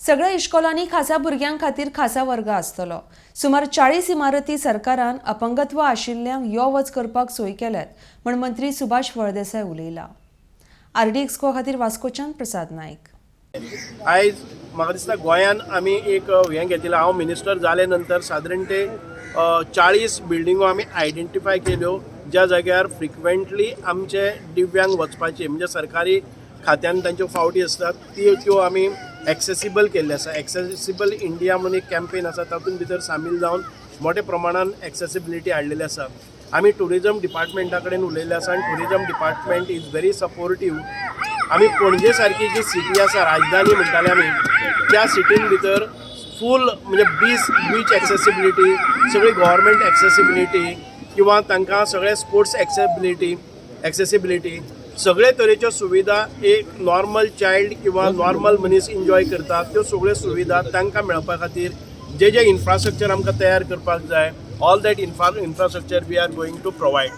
सगळ्या इश्कोलांनी खासा भुरग्यां खातीर खासा वर्ग आसतलो. सुमार 40 इमारती सरकारान अपंगत्व आशिल्ल्यांक यो वच करपाक सोय केल्यात म्हण मंत्री सुभाष फळदेसाय उलयला. आरडीएक्स गोवा खातीर वास्कोच्यान प्रसाद नायक. आयज म्हाका दिसता गोंयान आमी एक हें घेतिल्लें. हांव मिनिस्टर जाले नंतर सादारण ते 40 बिल्डिंगो आमी आयडेंटिफाय केल्यो, ज्या जाग्यार फ्रिक्वेंटली आमचे दिव्यांग वचपाचे, म्हणजे सरकारी खात्यान तांच्यो फावटी आसतात ती, त्यो आमी एक्सेसिबल केल्ले आसा. एक्सेसिबल इंडिया म्हणून एक कॅम्पेन आसा, तातूंत भितर सामील जावन मोठ्या प्रमाणान एक्सेसिबिलिटी हाडलेली आसा. आमी टुरिजम डिपार्टमेंटा कडेन उलयल्ले आसा आनी tourism department is very supportive. आमी पणजे सारकी जी सिटी आसा, राजधानी म्हणटाले आमी, त्या सिटीन भितर फूल म्हणजे बीच बीच एक्सेसिबिलिटी, सगळी गव्हर्मेंट एक्सेसिबिलिटी किंवा तांकां सगळे स्पोर्ट्स एक्सेसिबिलिटी, सगळे तरेच्यो सुविधा एक नॉर्मल चायल्ड किंवा नॉर्मल मनीस एन्जॉय करता त्यो सगळ्यो सुविधा तांकां मेळपा खातीर जे जे इन्फ्रास्ट्रक्चर आमकां तयार करपाक जाय, all that infrastructure we are going to provide.